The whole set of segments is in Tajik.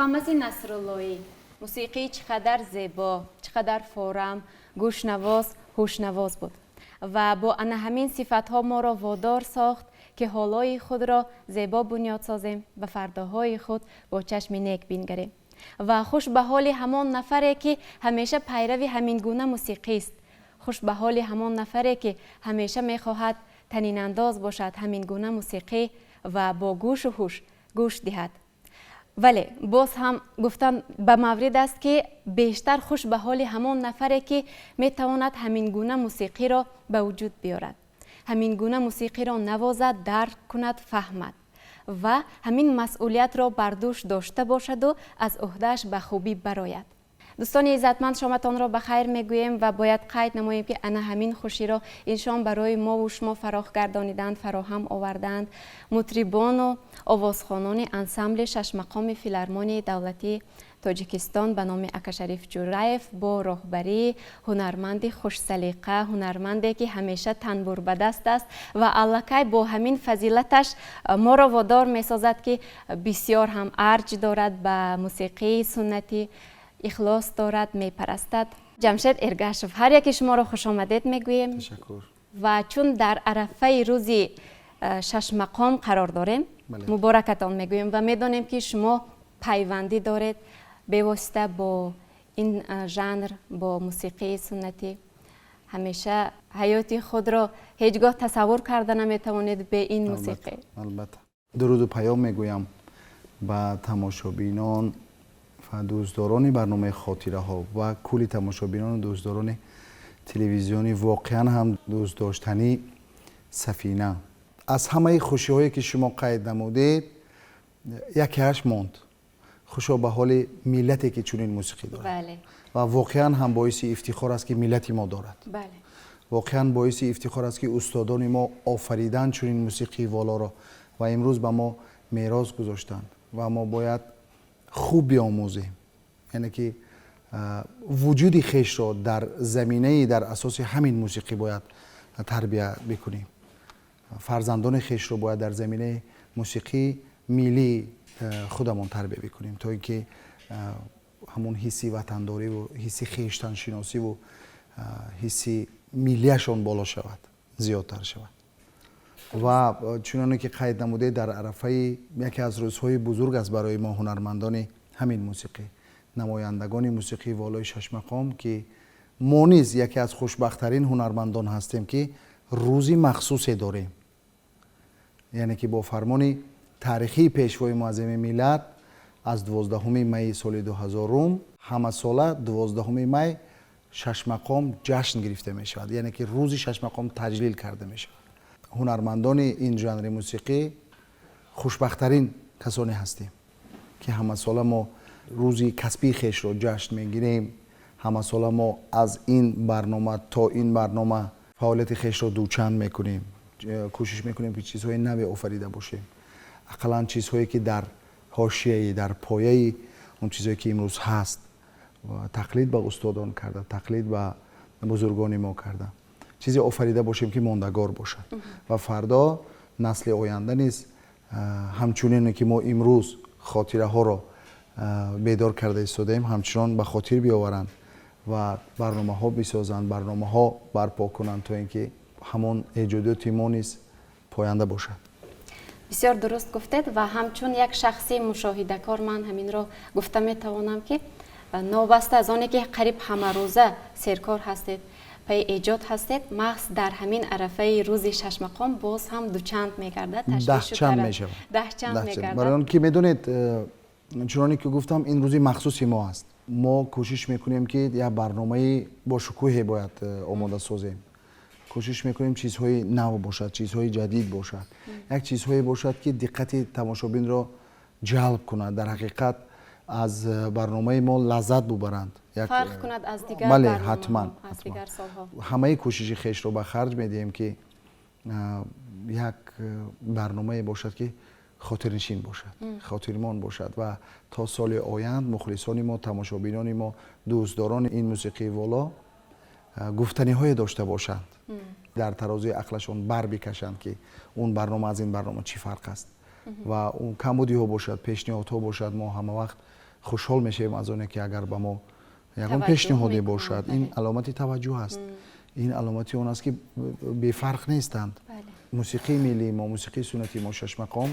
Мухаммаси Насруллоӣ, мусиқӣ чӣ қадар зебо, чӣ қадар форам, гӯшнавоз, ҳушнавоз буд ва бо ана ҳамин сифатҳо моро водор сохт, ки ҳолои худро зебо бунёд созем ва фардоҳои худ бо чашми нек бингарем. Ва хуш ба ҳоли ҳамон нафаре, ки ҳамеша пайрави ҳамин гуна мусиқист, хуш ба ҳоли ҳамон нафаре, ки ҳамеша мехоҳад танинандоз бошад ҳамин гуна мусиқӣ ва бо гӯшу ҳуш гӯш диҳад. Вале боз ҳам гуфтан ба маврид аст, ки бештар хуш ба ҳоли ҳамон нафаре, ки метавонад ҳамин гуна мусиқиро ба вуҷуд биёрад, ҳамин гуна мусиқиро навозад, дарк кунад, фаҳмад ва ҳамин масъулиятро бар дӯш дошта бошаду аз ӯҳдааш ба хубӣ барояд. Дӯстони иззатманд, шоматонро ба хайр мегӯем ва бояд қайд намоем, ки ана ҳамин хуширо ин шом барои мову шумо фарох гардониданд, фароҳам оварданд мутрибону овозхонони ансамбли шашмақоми Филармонияи давлатии Тоҷикистон ба номи Акашариф Ҷураев бо роҳбарии ҳунарманди хушсалиқа, ҳунарманде, ки ҳамеша танбур ба даст аст ва аллакай бо ҳамин фазилаташ моро водор месозад, ки бисёр ҳам арҷ дорад ба мусиқии суннатӣ, ихлос дорад, мепарастад. Ҷамшед Эргашев, ҳар яке шуморо хушомадед мегӯем. Ташаккур. Ва чун дар арафаи рӯзи шашмақом қарор дорем, муборакатон мегӯем ва медонем, ки шумо пайвандӣ доред бевосита бо ин жанр, бо мусиқии суннатӣ. Ҳамеша ҳаёти худро ҳеҷ гоҳ тасаввур карда наметавонед бе ин мусиқӣ. Албатта, дуруду паём мегӯям ба тамошобинон ва дӯстдорони барномаи «Хотираҳо» ва кулли тамошобинону дӯстдорони телевизиони воқеан ҳам дӯстдоштанӣ «Сафина». Аз ҳамаи хушиҳое, ки шумо қайд намудед, якеаш монд. Хушо ба ҳоли миллате, ки чунин мусиқӣ дорад. Ва воқеан ҳам боиси ифтихор аст, ки миллати мо дорад. Воқеан боиси ифтихор аст, ки устодони мо офариданд чунин мусиқии волоро ва имрӯз ба мо мерос гузоштанд ва мо бояд хуб биомӯзем, яъне ки вуҷуди хешро дар заминаи, дар асоси ҳамин мусиқӣ бояд тарбия бикунем. Фарзандони хешро бояд дар заминаи мусиқии миллии худамон тарбия бикунем, то ин ки ҳамон ҳисси ватандориву ҳисси хештаншиносиву ҳисси миллияшон боло шавад, зиёдтар шавад. Ва чуноне ки қайд намудед, дар арафаи яке аз рӯзҳои бузург аст барои мо, ҳунармандони ҳамин мусиқӣ, намояндагони мусиқии волои шашмақом, ки мо низ яке аз хушбахттарин ҳунармандон ҳастем, ки рӯзи махсусе дорем, яъне ки бо фармони таърихии Пешвои муаззами миллат аз 12 майи соли 2000-ум ҳамасола 12 май шашмақом ҷашн гирифта мешавад, яъне ки рӯзи шашмақом таҷлил карда мешавад. Ҳунармандони ин жанри мусиқӣ хушбахттарин касоне ҳастем, ки ҳамасола мо рӯзи касбии хешро ҷашн мегирем, ҳамасола мо аз ин барнома то ин барнома фаъолияти хешро дучанд мекунем, кӯшиш мекунем, ки чизҳои наве офарида бошем, ақаллан чизҳое, ки дар ҳошияи, дар пояи он чизҳое, ки имрӯз ҳаст, тақлид ба устодон карда, тақлид ба бузургони мо карда, чизе офарида бошем, ки мондагор бошад ва фардо насли оянда низ ҳамчунине, ки мо имрӯз хотираҳоро бедор карда истодаем, ҳамчунон ба хотир биёваранд ва барномаҳо бисозанд, барномаҳо барпо кунанд, то ин ки ҳамон эҷодиёти мо низ поянда бошад. Бисёр дуруст гуфтед ва ҳамчун як шахси мушоҳидакор ман ҳаминро гуфта метавонам, ки новобаста аз оне, ки қариб ҳамарӯза серкор ҳастед, пайи эҷод ҳастед, маҳз дар ҳамин арафаи рӯзи шашмақом боз ҳам дучанд мегардад. Даҳчанд мешавад. Даҳчанд мегардад. Барои он ки медонед, чуноне ки гуфтам, ин рӯзи махсуси мо аст. Мо кӯшиш мекунем, ки як барномаи бошукӯҳе бояд омода созем. Кӯшиш мекунем, чизҳои нав бошад, чизҳои ҷадид бошад, як чизҳое бошад, ки диққати тамошобинро ҷалб кунад, дар ҳақиқат аз барномаи мо лаззат бубаранд. Фарқ кунад аз дигар. Бале, ҳатман. Ҳамаи кӯшиши хешро ба харҷ медиҳем, ки як барномае бошад, ки хотирнишин бошад, хотирмон бошад ва то соли оянд мухлисони мо, тамошобинони мо, дӯстдорони ин мусиқии воло гуфтаниҳое дошта бошанд, дар тарозуи ақлашон бар бикашанд, ки он барнома аз ин барнома чӣ фарқ аст. Ва он камбудиҳо бошад, пешниҳодҳо бошад, мо ҳама вақт Хушҳол мешавем аз оне, ки агар ба мо ягон пешниҳоде бошад. Ин аломати таваҷҷӯҳ аст, ин аломати он аст, ки бефарқ нестанд. Мусиқии миллии мо, мусиқии суннатии мо, шашмақом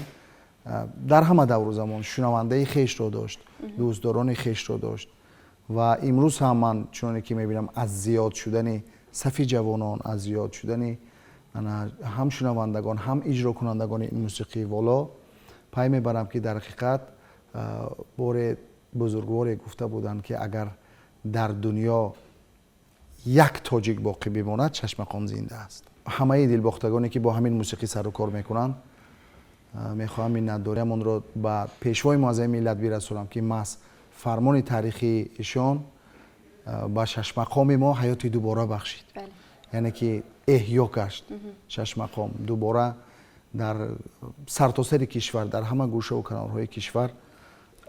дар ҳама давру замон шунавандаи хешро дошт, дӯстдорони хешро дошт. Ва имрӯз ҳам ман чуноне ки мебинам, аз зиёд шудани сафи ҷавонон, аз зиёд шудани ҳам шунавандагон, ҳам иҷрокунандагони ин мусиқии воло пай мебарам, ки дар ҳақиқат боре бузургворе гуфта буданд, ки агар дар дунё як тоҷик боқӣ бимонад, шашмақом зинда аст. Ҳамаи дилбохтагоне, ки бо ҳамин мусиқӣ сару кор мекунанд, мехоҳам миннатдориамонро ба Пешвои муаззами миллат бирасонам, ки маҳз фармони таърихии ишон ба шашмақоми мо ҳаёти дубора бахшид, яъне ки эҳё гашт шашмақом дубора. Дар сартосари кишвар, дар ҳама гӯшаву канорҳои кишвар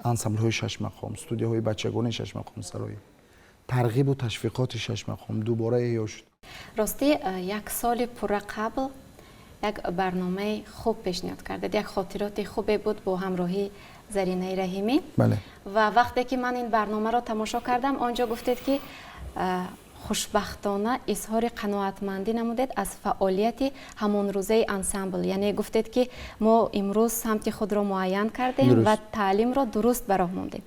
ансамблҳои шашмақом, студияҳои бачагонаи шашмақомсароӣ, тарғибу ташвиқоти шашмақом дубора эҳё шуд. Ростӣ, як соли пурра қабл як барномаи хуб пешниҳод кардед, як хотироти хубе буд бо ҳамроҳии Заринаи Раҳимӣ. Ва вақте ки ман ин барномаро тамошо кардам, он ҷо гуфтед, ки хушбахтона изҳори қаноатмандӣ намудед аз фаъолияти ҳамонрӯзаи ансамбл, яъне гуфтед, ки мо имрӯз самти худро муайян кардем ва таълимро дуруст ба роҳ мондем.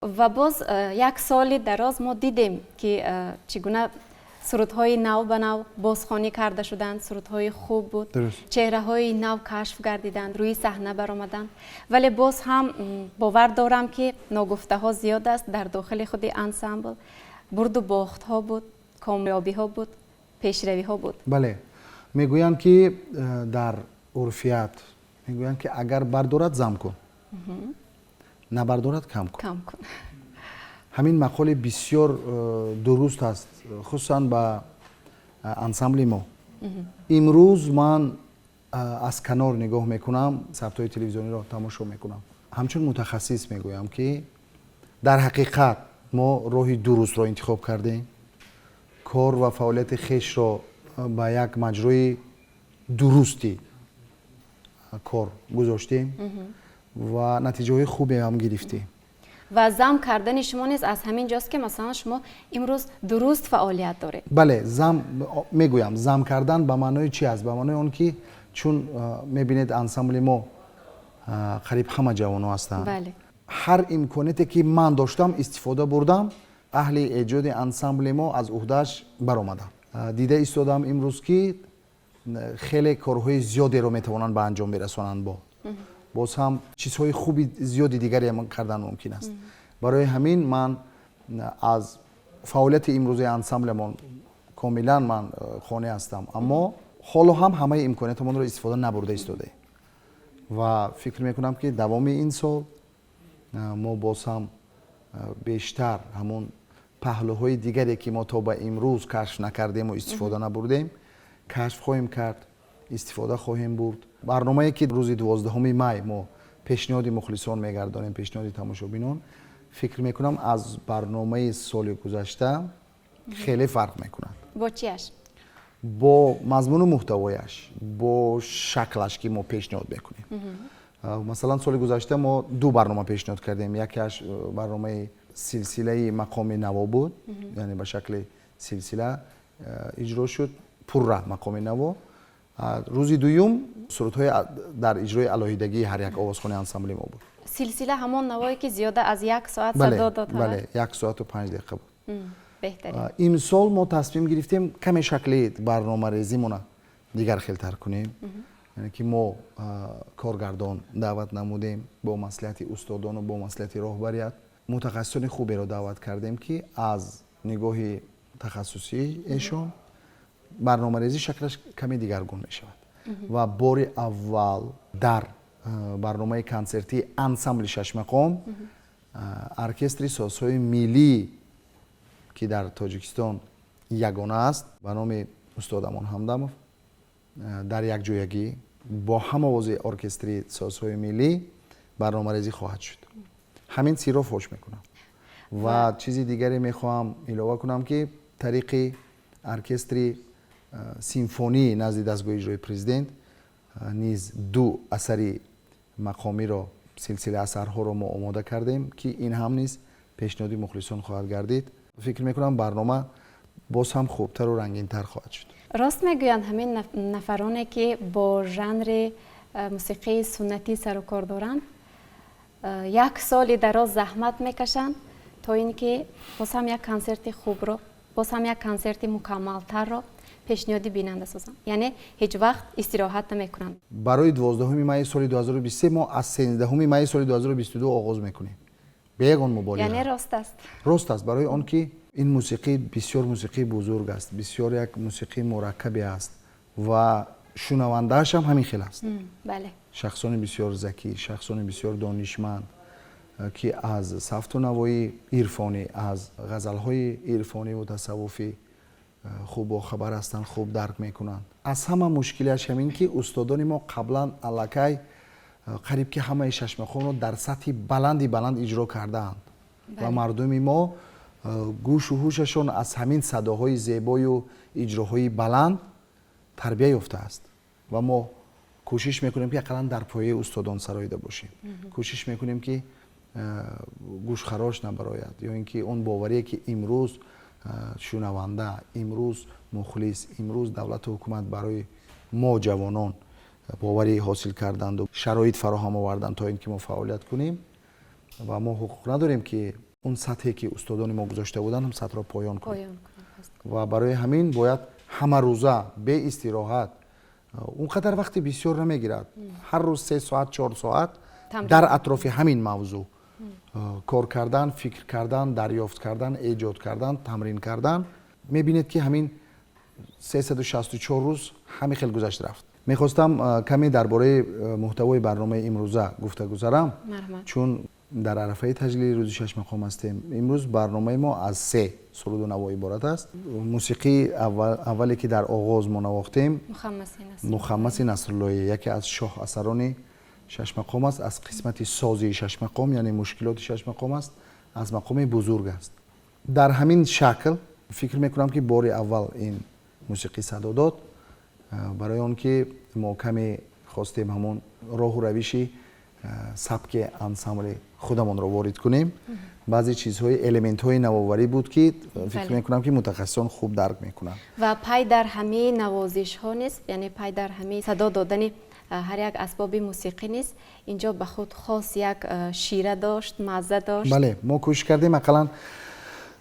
Ва боз як соли дароз мо дидем, ки чӣ гуна сурудҳои нав ба нав бозхонӣ карда шуданд, сурудҳои хуб буд, чеҳраҳои нав кашф гардиданд, рӯи саҳна баромаданд. Вале боз ҳам бовар дорам, ки ногуфтаҳо зиёд аст дар дохили худи ансамбл. Бурду бохтҳо буд, комёбиҳо буд, пешравиҳо буд. Бале, мегӯянд, ки дар урфият мегӯянд, ки агар бардорад, зам кун, набардорад, кам кун. Кам кун. Ҳамин мақоли бисёр дуруст аст, хусусан ба ансамбли мо. Имрӯз ман аз канор нигоҳ мекунам, сабтҳои телевизиониро тамошо мекунам, ҳамчун мутахассис мегӯям, ки дар ҳақиқат мо роҳи дурустро интихоб кардем, кор ва фаъолияти хешро ба як маҷрои дурусти кор гузоштем ва натиҷаҳои хубе ҳам гирифтем. Ва зам кардани шумо низ аз ҳамин ҷост, ки масалан шумо имрӯз дуруст фаъолият доред. Бале, зам мегӯям. Зам кардан ба маънои чи аст? Ба маънои он ки чун мебинед, ансамбли мо қариб ҳама ҷавоно ҳастанд. Ҳар имконияте ки ман доштам, истифода бурдам. Аҳли эҷоди ансамбли мо аз уҳдааш баромаданд. Дида истодам имрӯз, ки хеле корҳои зиёдеро метавонанд ба анҷом бирасонанд, бо боз ҳам чизҳои хуби зиёди дигаре кардан мумкин аст. Барои ҳамин ман аз фаъолияти имрӯзаи ансамблемон комилан ман қонеъ ҳастам, аммо ҳоло ҳам ҳамаи имкониятамонро истифода набурда истодаем ва фикр мекунам, ки давоми ин сол мо боз ҳам бештар ҳамон паҳлӯҳои дигаре, ки мо то ба имрӯз кашф накардему истифода набурдем, кашф хоҳем кард, истифода хоҳем бурд. Барномае, ки рӯзи 12-уми май мо пешниҳоди мухлисон мегардонем, пешниҳоди тамошобинон, фикр мекунам, аз барномаи соли гузашта хеле фарқ мекунад. Бо чиаш? Бо мазмуну муҳтавояш, бо шаклаш, ки мо пешниҳод мекунем. Масалан, соли гузашта мо ду барнома пешниҳод кардем. Якеаш барномаи силсилаи мақоми наво буд, яъне ба шакли силсила иҷро шуд пурра мақоми наво. Рӯзи дуюм сурудҳои дар иҷрои алоҳидагии ҳар як овозхони ансамбли мо буд. Силсила ҳамон навое, ки зиёда аз як соат садо дод? Бале, 1 соату 5 дақиқа буд. Имсол мо тасмим гирифтем каме шакли барномарезимона дигар хелтар кунем, яъне ки мо коргардон даъват намудем, бо маслиҳати устодону бо маслиҳати роҳбарият мутахассисони хуберо даъват кардем, ки аз нигоҳи тахассусии эшон барномарезӣ шаклаш каме дигаргун мешавад. Ва бори аввал дар барномаи консертии ансамбли шашмақом оркестри созҳои миллӣ, ки дар Тоҷикистон ягона аст, ба номи устод Амон Ҳамдамов, дар якҷоягӣ бо ҳамовози оркестри созҳои миллӣ барномарезӣ хоҳад шуд. Ҳамин сирро фош мекунам. Ва чизи дигаре мехоҳам илова кунам, ки тариқи оркестри симфонии назди дастгоҳи иҷрои президент низ ду асари мақомиро Силсила асарҳоро мо омода кардем, ки ин ҳам низ пешниҳоди мухлисон хоҳад гардид. Фикр мекунам, барнома боз ҳам хубтару рангинтар хоҳад шуд. Рост мегӯянд, ҳамин нафароне, ки бо жанри мусиқии суннатӣ сару кор доранд, як соли дароз заҳмат мекашанд, то ин ки боз ҳам як консерти хубро, боз ҳам як консерти мукаммалтарро пешниҳоди бинанда созанд, яъне ҳеҷ вақт истироҳат намекунанд. Барои 12 майи соли 2023 мо аз 13 майи соли 2022 оғоз мекунем, бе ягон муболиға. Яъне рост аст. Рост аст, барои он ки ин мусиқӣ бисёр мусиқии бузург аст, бисёр як мусиқии мураккабе аст ва шунавандааш ҳам ҳамин хел аст. Шахсони бисёр закӣ, шахсони бисёр донишманд, ки аз сафту навои ирфонӣ, аз ғазалҳои ирфониву тасаввуфӣ хуб бохабар ҳастанд, хуб дарк мекунанд. Аз ҳама мушкилиаш ҳамин, ки устодони мо қаблан аллакай қариб ки ҳамаи шашмақомро дар сатҳи баланди баланд иҷро кардаанд ва мардуми мо гӯшу ҳушашон аз ҳамин садоҳои зебою иҷроҳои баланд тарбия ёфтааст. Ва мо кӯшиш мекунем, ки ақаллан дар пояи устодон сароида бошем. Кӯшиш мекунем, ки гӯшхарош набарояд, ё ин ки он боварие, ки имрӯз шунаванда, имрӯз мухлис, имрӯз давлату ҳукумат барои мо ҷавонон боварӣ ҳосил карданду шароит фароҳам оварданд, то ин ки мо фаъолият кунем, ва мо ҳуқуқ надорем, ки он сатҳе, ки устодони мо гузошта буданд, ҳам сатҳро поён кунем. Ва барои ҳамин бояд ҳамарӯза беистироҳат, он қадар вақти бисёр намегирад, ҳар рӯз 3 соат, 4 соат дар атрофи ҳамин мавзӯъ кор кардан, фикр кардан, дарёфт кардан, эҷод кардан, тамрин кардан. Мебинед, ки ҳамин 364 рӯз ҳамин хел гузашт рафт. Мехостам каме дар бораи муҳтавои барномаи имрӯза гуфта гузарам, чун дар арафаи таҷлили рӯзи шашмақом ҳастем. Имрӯз барномаи мо аз се суруду наво иборат аст. Мусиқии аввале, ки дар оғоз мо навохтем, Мухаммаси Насруллоӣ, яке аз шоҳасарони шашмақом аст, аз қисмати созии шашмақом, яъне мушкилоти шашмақом аст, аз мақоми бузург аст. Дар ҳамин шакл фикр мекунам, ки бори аввал ин мусиқӣ садо дод, барои он ки мо каме хостем ҳамон роҳу равиши сабки ансамбли худамонро ворид кунем. Баъзе чизҳои, элементҳои навоварӣ буд, ки фикр мекунам, ки мутахассисон хуб дарк мекунанд. Ва пай дар ҳамаи навозишҳо низ, яъне пай дар ҳамаи садо додани ҳар як асбоби мусиқӣ низ инҷо ба худ хос як шира дошт, мазза дошт. Бале, мо кӯшиш кардем ақаллан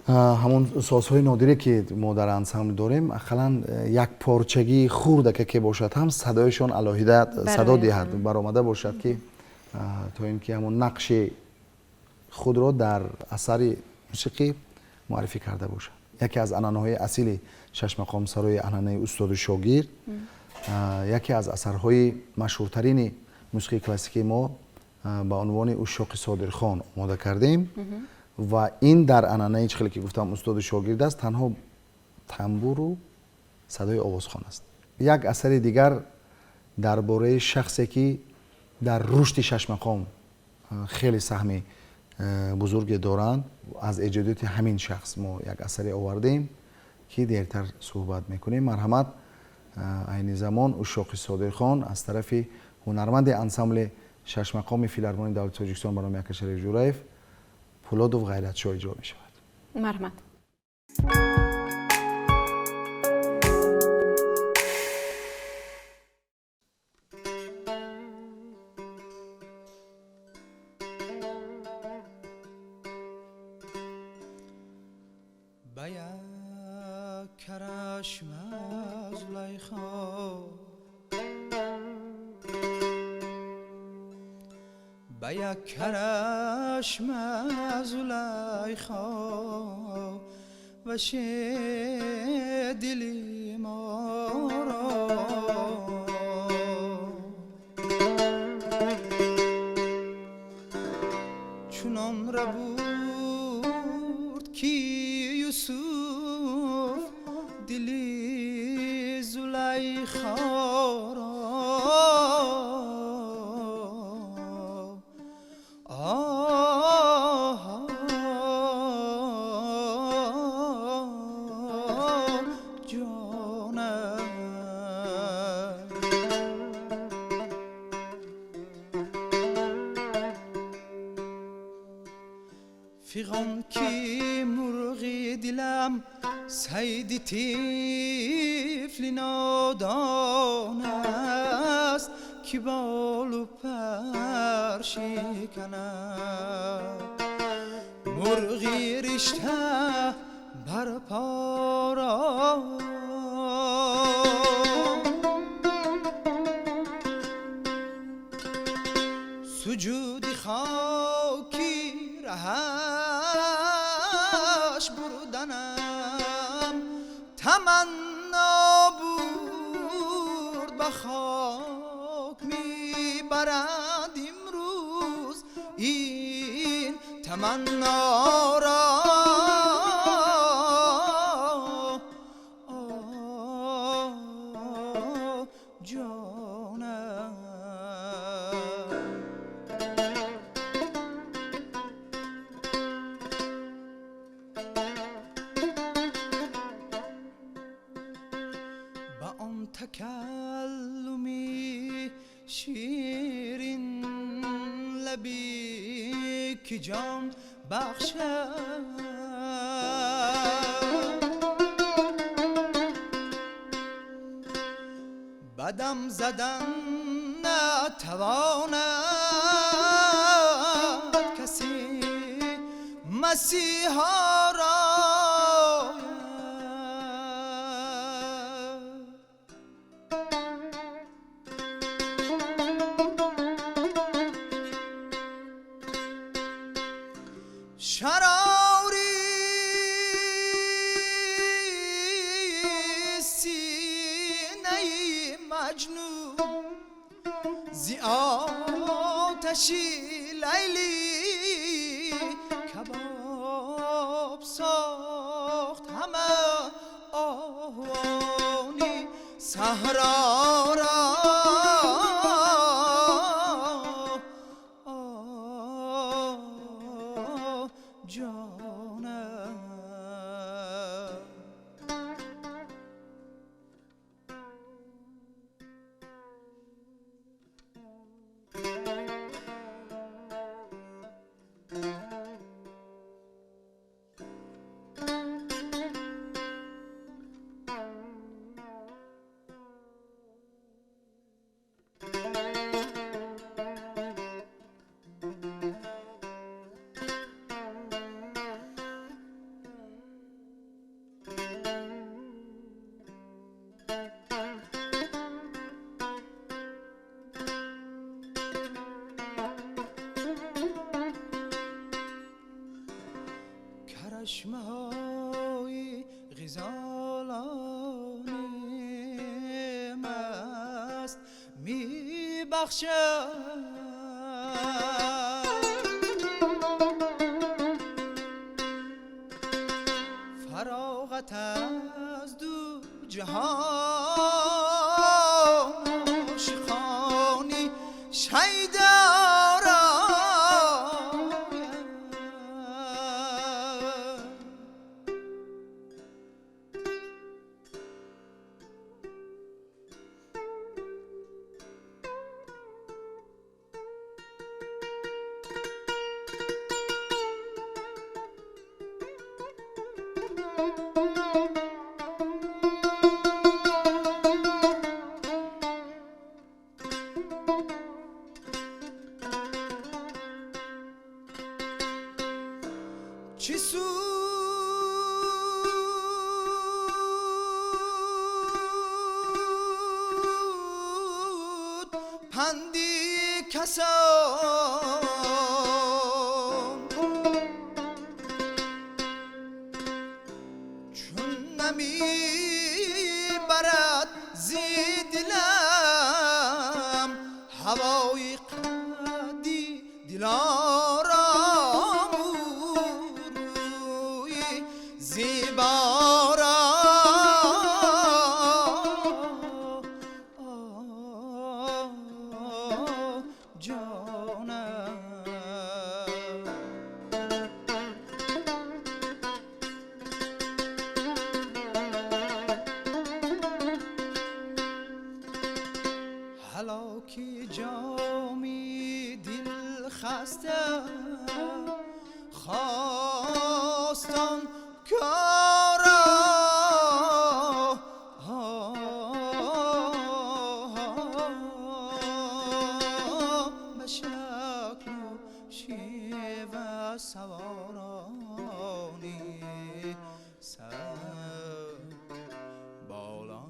ҳамон созҳои нодире, ки мо дар ансамбл дорем, ақаллан як порчагии хурдака ке бошад ҳам, садояшон алоҳида садо диҳад, баромада бошад, ки то ин ки ҳамон нақши худро дар асари мусиқӣ муаррифӣ карда бошад. Яке аз ананаҳои асили шашмақомсарои, ананаи устоду шогирд, яке аз асарҳои машҳуртарини мусиқии классикии мо ба унвони Ушшоқи Содирхон омода кардем. Ва ин дар ананаи, чӣ хеле ки гуфтам, устоду шогирд аст, танҳо тамбуру садои овозхон аст. Як асари дигар дар бораи шахсе, ки дар рушди шашмақом хеле саҳми бузурге доранд, аз эҷодиёти ҳамин шахс мо як асаре овардем, ки дертар суҳбат мекунем. Марҳамат, айни замон Ушшоқи Содирхон аз тарафи ҳунарманди ансамбли шашмақоми Филармонии давлати Тоҷикистон ба номи Ака Шариф Ҷураев, Пулодов Ғайратшоҳ иҷро мешавад. Марҳамат. Ба як карашма Зулайхо, ба як карашма Зулайхо ва дили моро чунон рабурд, ки Юсуф дили Зулайхоро. Оҳ, ҷонам. Фиғон ки мурғи дилам сайди тифли нодон аст, ки болу пар шиканад. Мурғи ришта бар пора суҷуди хоки раҳаш бурданам таманно бурд, ба хок мебарад имрӯз ин таманноро. Ҷонам, ба он такаллуми ширин лабӣ ки ҷон бахшад, бадам задан натавонад касе масиҳоро. Шарори синаи маҷнун зи оташи лайлӣ кабоб сохт ҳама оҳвони саҳроро. Ҷонам, карашмаҳои ғизолони маст мебахшад, фароғат аз ду ҷаҳон ошиқони шайдоро. Чӣ суд панди касон чун намебарад зи дилам ҳавои қадди дилором, рӯи зеборо. Ҷонам, ҳалоки ҷоми дил хаста. خواستم کارا به شکل و شیوه سوارانی سر بالا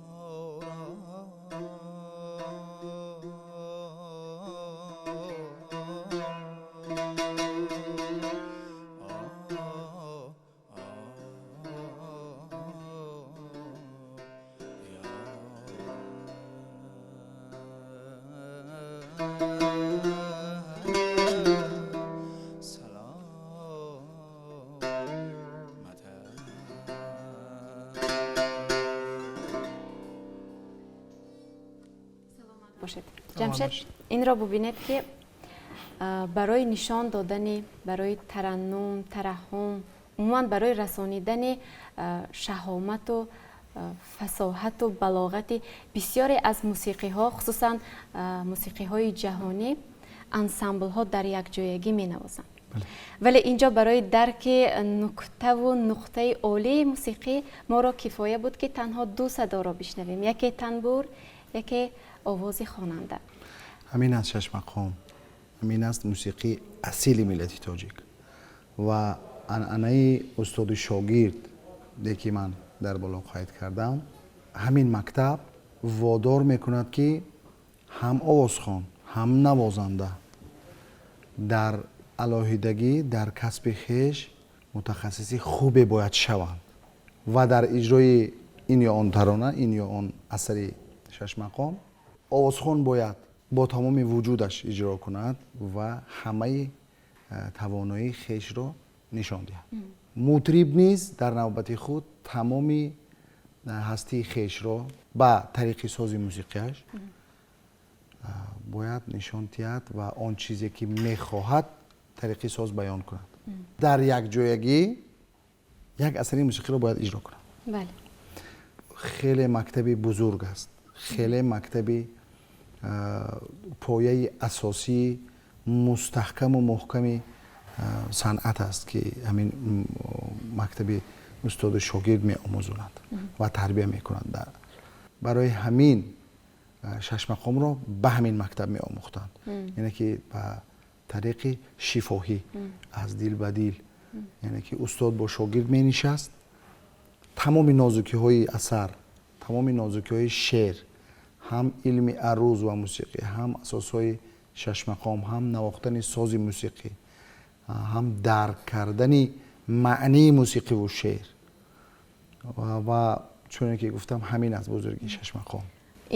бошед. Ҷамшед, инро бубинед, ки барои нишон додани, барои тараннум, тараҳҳум, умуман барои расонидани шаҳомату фасоҳату балоғати бисёре аз мусиқиҳо, хусусан мусиқиҳои ҷаҳонӣ, ансамблҳо дар якҷоягӣ менавозанд. Вале инҷо барои дарки нуктаву нуқтаи олии мусиқӣ моро кифоя буд, ки танҳо ду садоро бишнавем: яке танбур, яке овози хонанда. Ҳамин аст шашмақом, ҳамин аст мусиқии асили миллати тоҷик ва анъанаи устоду шогирд, ки ман дар боло қайд кардам. Ҳамин мактаб водор мекунад, ки ҳам овозхон, ҳам навозанда дар алоҳидагӣ дар касби хеш мутахассиси хубе бояд шаванд ва дар иҷрои ин ё он тарона, ин ё он асари шашмақом овозхон бояд бо тамоми вуҷудаш иҷро кунад ва ҳамаи тавоноии хешро нишон диҳад. Мутриб низ дар навбати худ тамоми ҳастии хешро ба тариқи сози мусиқиаш бояд нишон диҳад ва он чизе, ки мехоҳад, тариқи соз баён кунад. Дар якҷоягӣ як асари мусиқиро бояд иҷро кунад. Хеле мактаби бузург аст, хеле мактаби пояи асосии мустаҳкаму муҳками санъат аст, ки ҳамин мактаби устоду шогирд меомӯзонад ва тарбия мекунад. Барои ҳамин шашмақомро ба ҳамин мактаб меомӯхтанд, яъне ки ба тариқи шифоҳӣ, аз дил ба дил, яъне ки устод бо шогирд менишаст, тамоми нозукиҳои асар, тамоми нозукиҳои шеър, ҳам илми аруз ва мусиқӣ, ҳам асосҳои шашмақом, ҳам навохтани сози мусиқӣ, ҳам дарк кардани маънии мусиқиву шеър ва чуне ки гуфтам, ҳамин аст бузургии шашмақом.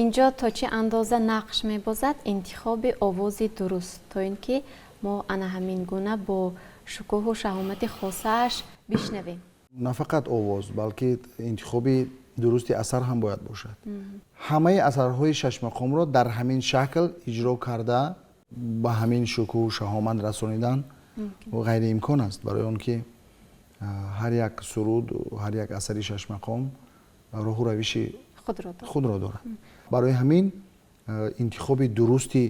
Инҷо то чӣ андоза нақш мебозад интихоби овози дуруст, то ин ки мо ана ҳамин гуна бо шукӯҳу шаҳомати хосааш бишнавем? На фақат овоз, балки интихоби дурусти асар ҳам бояд бошад. Ҳамаи асарҳои шашмақомро дар ҳамин шакл иҷро карда, ба ҳамин шукӯҳу шаҳомат расонидан ғайриимкон аст, барои он ки ҳар як суруд, ҳар як асари шашмақом роҳу равиши худро дорад. Барои ҳамин интихоби дурусти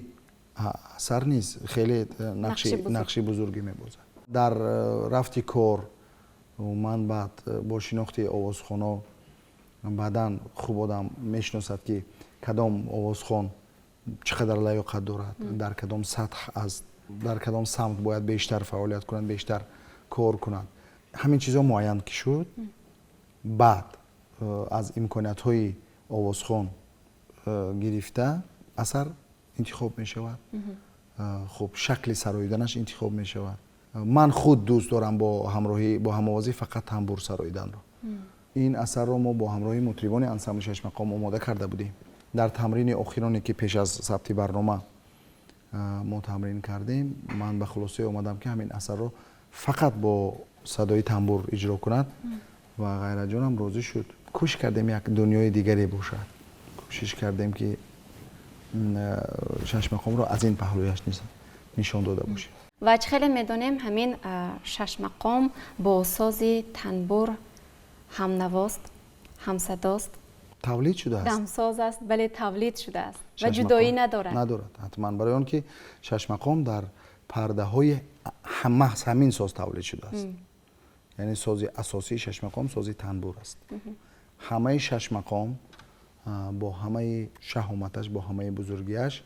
асар низ хеле нақши бузургӣ мебозад дар рафти кор. Ман баъд бо шинохти овозхоно баъдан хуб одам мешиносад, ки кадом овозхон чӣ қадар лаёқат дорад, дар кадом сатҳ аст, дар кадом самт бояд бештар фаъолият кунад, бештар кор кунад. Ҳамин чизҳо муайян ки шуд, баъд аз имкониятҳои овозхон гирифта асар интихоб мешавад, хуб, шакли сароиданаш интихоб мешавад. Ман худ дӯст дорам бо ҳамроҳӣ, бо ҳамовозӣ фақат тамбур сароиданро. Ин асарро мо бо ҳамроҳии мутрибони ансамбли шашмақом омода карда будем. Дар тамрини охироне, ки пеш аз сабти барнома мо тамрин кардем, ман ба хулосае омадам, ки ҳамин асарро фақат бо садои тамбур иҷро кунад ва Ғайратҷонам розӣ шуд. Кӯшиш кардем, як дунёи дигаре бошад. Кӯшиш кардем, ки шашмақомро аз ин паҳлӯяш нишон дода бошем. Ва чӣ хеле медонем, ҳамин шашмақом бо сози танбур ҳамнавост, ҳамсадост. Тавлид шудааст. Дамсоз аст, бале, тавлид шудааст ва ҷудоӣ надорад. Надорад, ҳатман, барои он ки шашмақом дар Пардаҳои маҳз ҳамин соз тавлид шудааст. Яъне сози асосии шашмақом сози танбур аст. Ҳамаи шашмақом бо ҳамаи шаҳоматаш, бо ҳамаи бузургиаш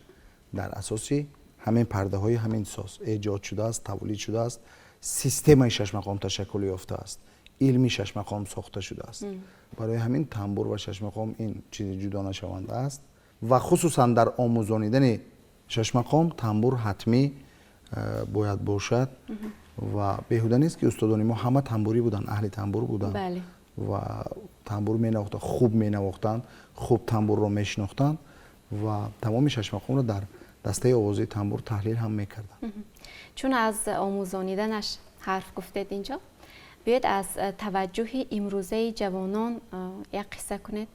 дар асоси ҳамин пардаҳои ҳамин соз эҷод шудааст, тавлид шудааст, системаи шашмақом ташаккул ёфтааст, илми шашмақом сохта шудааст. Барои ҳамин тамбур ва шашмақом ин чизи ҷудо нашаванда аст ва хусусан дар омӯзонидани шашмақом тамбур ҳатмӣ бояд бошад. Ва беҳуда нест, ки устодони мо ҳама тамбурӣ буданд, аҳли тамбур буданд ва тамбур менавохтанд, хуб менавохтанд, хуб тамбурро мешинохтанд ва тамоми шашмақомро дар дастаи овозии тамбур таҳлил ҳам мекарданд. Чун аз омӯзониданаш ҳарф гуфтед, инҷо биёед, аз таваҷҷӯҳи имрӯзаи ҷавонон як қисса кунед,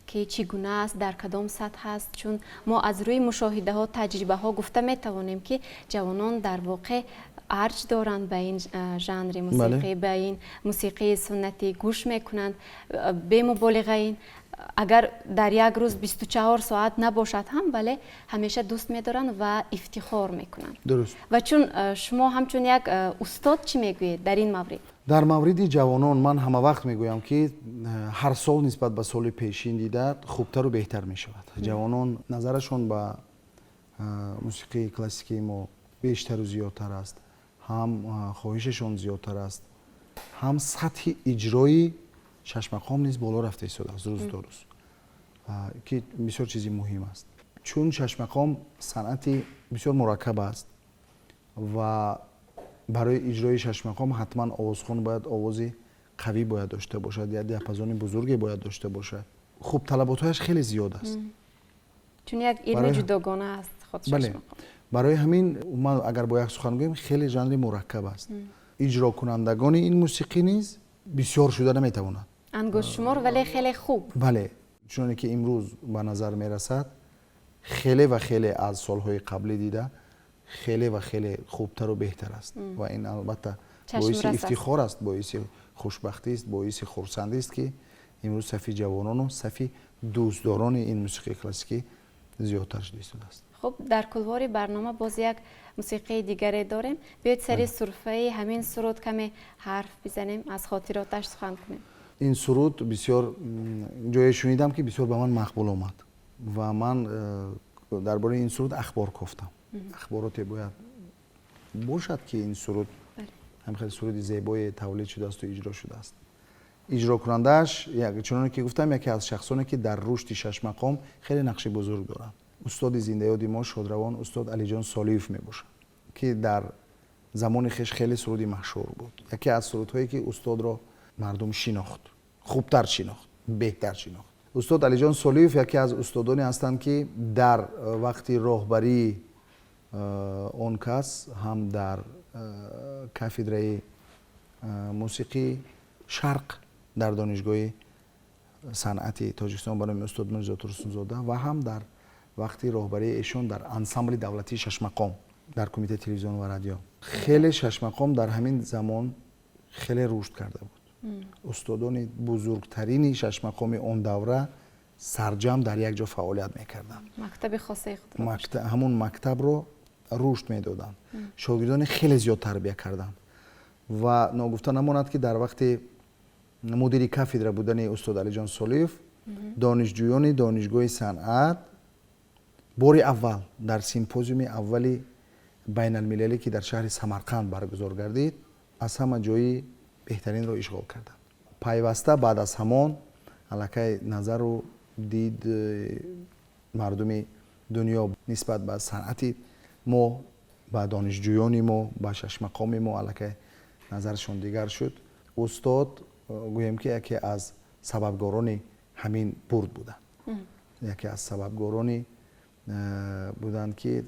ки чӣ гуна аст, дар кадом сатҳ аст, чун мо аз рӯи мушоҳидаҳо, таҷрибаҳо гуфта метавонем, ки ҷавонон дар воқеъ арҷ доранд ба ин жанри мусиқӣ, ба ин мусиқии суннатӣ гӯш мекунанд бемуболиға. Ин агар дар як рӯз 24 соат набошад ҳам, вале ҳамеша дӯст медоранд ва ифтихор мекунанд. Дуруст. Ва чун шумо ҳамчун як устод чӣ мегӯед дар ин маврид? Дар мавриди ҷавонон ман ҳама вақт мегӯям, ки ҳар сол нисбат ба соли пешин дида хубтару беҳтар мешавад. Ҷавонон назарашон ба мусиқии классикии мо бештару зиёдтар аст, ҳам хоҳишашон зиёдтар аст, ҳам сатҳи иҷрои шашмақом низ боло рафта истодааст рӯз то рӯз, ки бисёр чизи муҳим аст, чун шашмақом санъати бисёр мураккаб аст ва барои иҷрои шашмақом ҳатман овозхон бояд овози қавӣ бояд дошта бошад, як диапазони бузурге бояд дошта бошад. Хуб, талаботҳояш хеле зиёд аст. Чун як илми ҷудогона аст худ. Бале, барои ҳамин ман агар бо як сухан гӯем, хеле жанри мураккаб аст. Иҷрокунандагони ин мусиқӣ низ бисёр шуда наметавонад. Ангуштшумор, вале хеле хуб. Бале, чуноне ки имрӯз ба назар мерасад, хеле ва хеле аз солҳои қаблӣ дида хеле ва хеле хубтару беҳтар аст ва ин албатта боиси ифтихор аст, боиси хушбахтист, боиси хурсандист, ки имрӯз сафи ҷавонону сафи дӯстдорони ин мусиқии классикӣ зиёдтар шуда истодааст. Хуб, дар кулвори барнома боз як мусиқии дигаре дорем. Биёед, сари сурфаи ҳамин суруд каме ҳарф бизанем, аз хотироташ сухан кунем. Ин суруд бисёр ҷое шунидам, ки бисёр ба ман мақбул омад ва ман дар бораи ин суруд ахбор кофтам. Ахбороте бояд бошад, ки ин суруд ҳам хеле суруди зебое тавлид шудаасту иҷро шудааст. Иҷрокунандааш, чуноне ки гуфтам, яке аз шахсоне, ки дар рушди шашмақом хеле нақши бузург доранд, устоди зиндаёди мо, шодравон устод Алиҷон Солиев мебошад, ки дар замони хеш хеле суруди машҳур буд, яке аз сурудҳое, ки устодро мардум шинохт, хубтар шинохт, беҳтар шинохт. Устод Алиҷон Солиев яке аз устодоне ҳастанд, ки дар вақти роҳбарии он кас ҳам дар кафедраи мусиқии шарқ дар Донишгоҳи санъати Тоҷикистон ба номи устод Мирзо Турсунзода ва ҳам дар вақти роҳбарии эшон дар ансамбли давлатии шашмақом дар Кумитаи телевизион ва радио хеле шашмақом дар ҳамин замон хеле рушд карда буд. Устодони бузургтарини шашмақоми он давра сарҷам дар як ҷо фаъолият мекарданд. Мактаби хосаи худро. Ҳамун мактабро рушд медоданд, шогирдони хеле зиёд тарбия карданд. Ва ногуфта намонад, ки дар вақти мудири кафедра будани устод Алиҷон Солиев донишҷӯёни Донишгоҳи санъат бори аввал дар симпозиуми аввали байналмилалӣ, ки дар шаҳри Самарқанд баргузор гардид, аз ҳама ҷои беҳтаринро ишғол карданд. Пайваста баъд аз ҳамон аллакай назару дид мардуми дунё нисбат ба санъати мо, ба донишҷӯёни мо, ба шашмақоми мо аллакай назарашон дигар шуд. Устод, гӯем ки, яке аз сабабгорони ҳамин бурд буданд, яке аз сабабгорони буданд, ки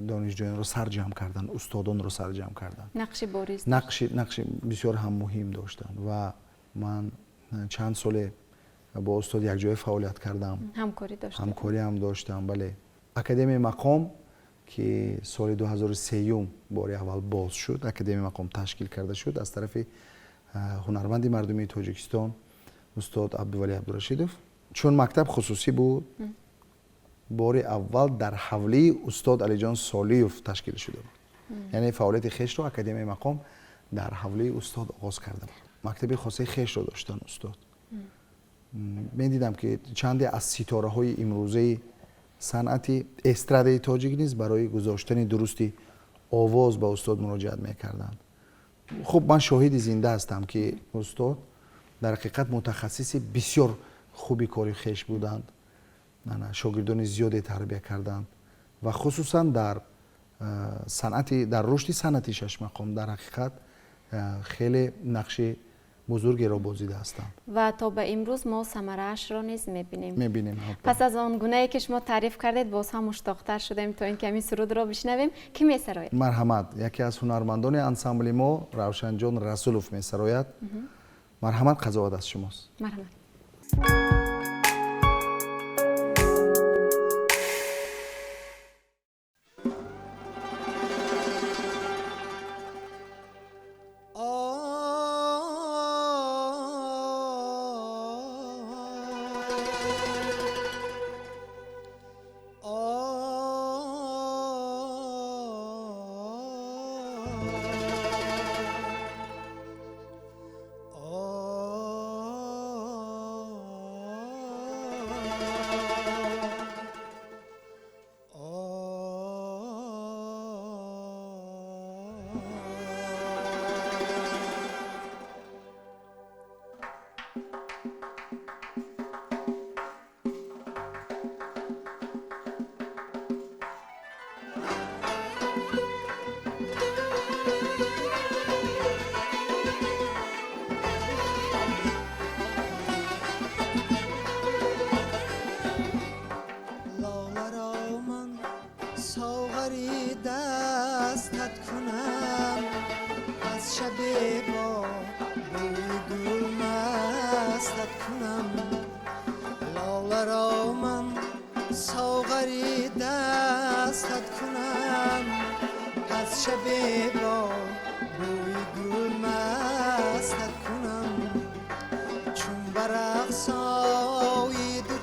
донишҷӯёнро сарҷамъ карданд, устодонро сарҷамъ карданд. Нақши бориз. Нақши бисёр ҳам муҳим доштанд. Ва ман чанд соле бо устод якҷоя фаъолият кардам. Ҳамкорӣ доштед. Ҳамкориам доштам, бале. Академияи мақом, ки соли 2003 бори аввал боз шуд, Академияи мақом ташкил карда шуд аз тарафи ҳунарманди мардумии Тоҷикистон устод Абдувалӣ Абдурашидов. Чун мактаб хусусӣ буд, бори аввал дар ҳавлии устод Алиҷон Солиев ташкил шуда буд. Яъне фаъолияти хешро Академияи мақом дар ҳавлии устод оғоз карда буд. Мактаби хосаи хешро доштанд устод. Медидам, ки чанде аз ситораҳои имрӯзаи санъати эстрадаи тоҷик низ барои гузоштани дурусти овоз ба устод муроҷиат мекарданд. Хуб, ман шоҳиди зинда ҳастам, ки устод дар ҳақиқат мутахассиси бисёр хуби кори хеш буданд, шогирдони зиёде тарбия карданд ва хусусан дар санъати, дар рушди санъати шашмақом дар ҳақиқат хеле нақши бузургеро бозида ҳастанд. Ва то ба имрӯз мо самараашро низ мебинем. Мебинем. Пас аз он гунае ки шумо таъриф кардед, боз ҳам муштоқтар шудем, то ин ки ҳамин сурудро бишнавем. Кӣ месарояд? Марҳамат, яке аз ҳунармандони ансамбли мо Равшанҷон Расулов месарояд. Марҳамат, қазоват аз шумост. Марҳамат.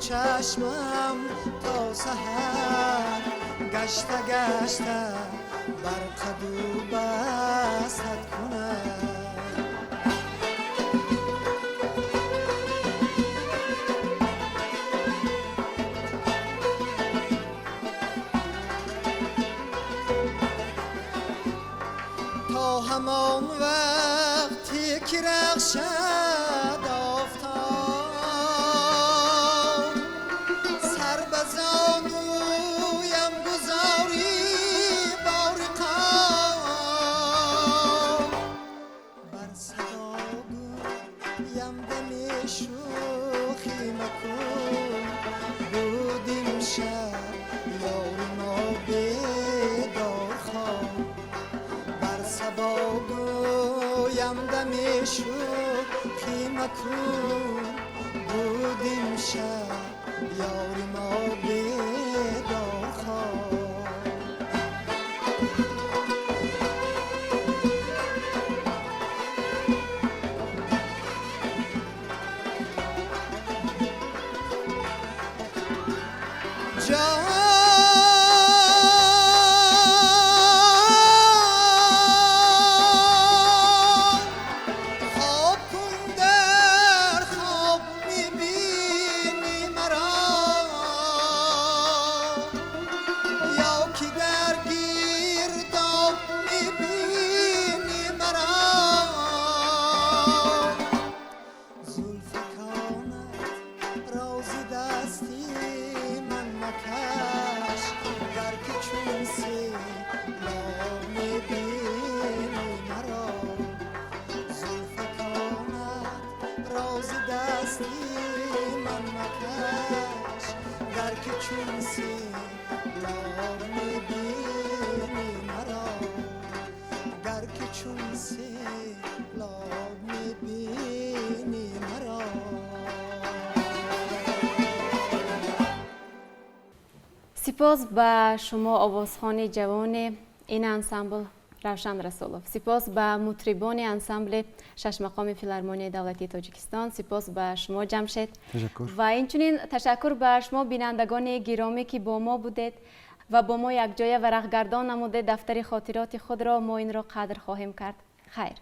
Чашмам то саҳар гашта гашта бар қаду бастат кунам. То ҳамон вақте ки рахшад офтоб, сар ба зонуям гузорӣ бори қом, бар садо гӯям дами шӯхӣ макун, будим шаб ёри мо бедор хоб, бар сабо гӯям дами шӯхӣ макун, будим шаб ёри мо бедор хоб. Ҷон, хоб кун, дар хоб мебинӣ маро, ё ки дар гирдоб мебинӣ маро, зулфаконат рози дасти ман макаш, гар ки чун селоб мебинӣ маро, зулфаконат рози дасти ман макаш, гар ки чун селоб мебинӣ маро, гар ки чун селоб мебинӣ маро. Сипос ба шумо, овозхони ҷавони ин ансамбл Равшан Расулов. Сипос ба мутрибони ансамбли шашмақоми Филармонияи давлатии Тоҷикистон. Сипос ба шумо, Ҷамшед. Ташаккур. Ва инчунин ташаккур ба шумо, бинандагони гиромӣ, ки бо мо будед. Ва бо мо якҷоя варақгардон намуде дафтари хотироти худро, мо инро қадр хоҳем кард. Хайр.